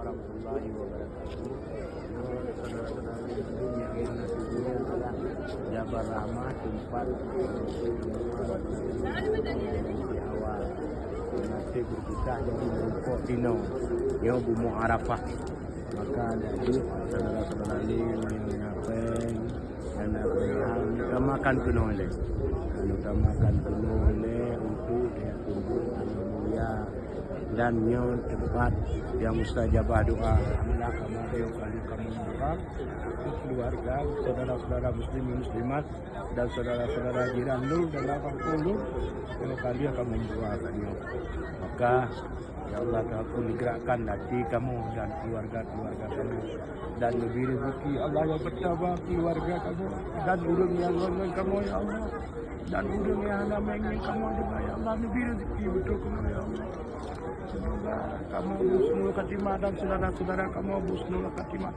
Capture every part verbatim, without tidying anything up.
Warahmatullahi wabarakatuh. Saudara-saudara yang mana tujuan adalah Jabal Rahmah, tempat awal nasib berkisah jadi merumpok tino. Nyoe bumoe Arafah. Maka jadi saudara-saudara lain yang ngapain dan apa yang utamakan keunoe lé. Utamakan keunoe lé untuk dia tunggu mulia. Dan nyoe tempat yang mustajabah doa. Alhamdulillah, kamoe lhèe kali kamoe doa untuk keluarga, saudara-saudara muslimin muslimat dan saudara-saudara jiran lôn dan kampung lôn. Lhèe kali kamoe doa tanyoe. Maka, ya Allah, Tuhanku, neugerakkan hati kamoe dan keluarga-keluarga kamoe. Dan neubri rezeki, Allah, nyang peutama keluarga kamoe dan ureueng nyang ngon kamoe, ya Allah. Dan ureueng nyang hana meng ngon kamoe juga, ya Allah, neubri rezeki beutôi kamoe, ya Allah. Semoga kamoe husnul khatimah dan saudara-saudara kamoe husnul khatimah.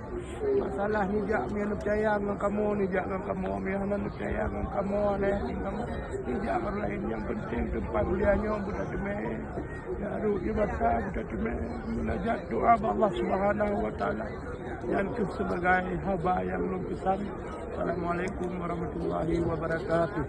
Masalah nijak meunan neupeucaya ngon kamoe, nijak ngon kamoe, meunan hana neupeucaya ngon kamoe, hana yakin kamoe, nijak ngon laén. Nyang penting teumpat mulia nyoe beutateumé. Ya, ruh ibadah beutateumé. Munajat doa bak Allah Subhanahu wa Taala. Nyan keuh sebagai haba nyang lôn peusan. Assalamualaikum warahmatullahi wabarakatuh.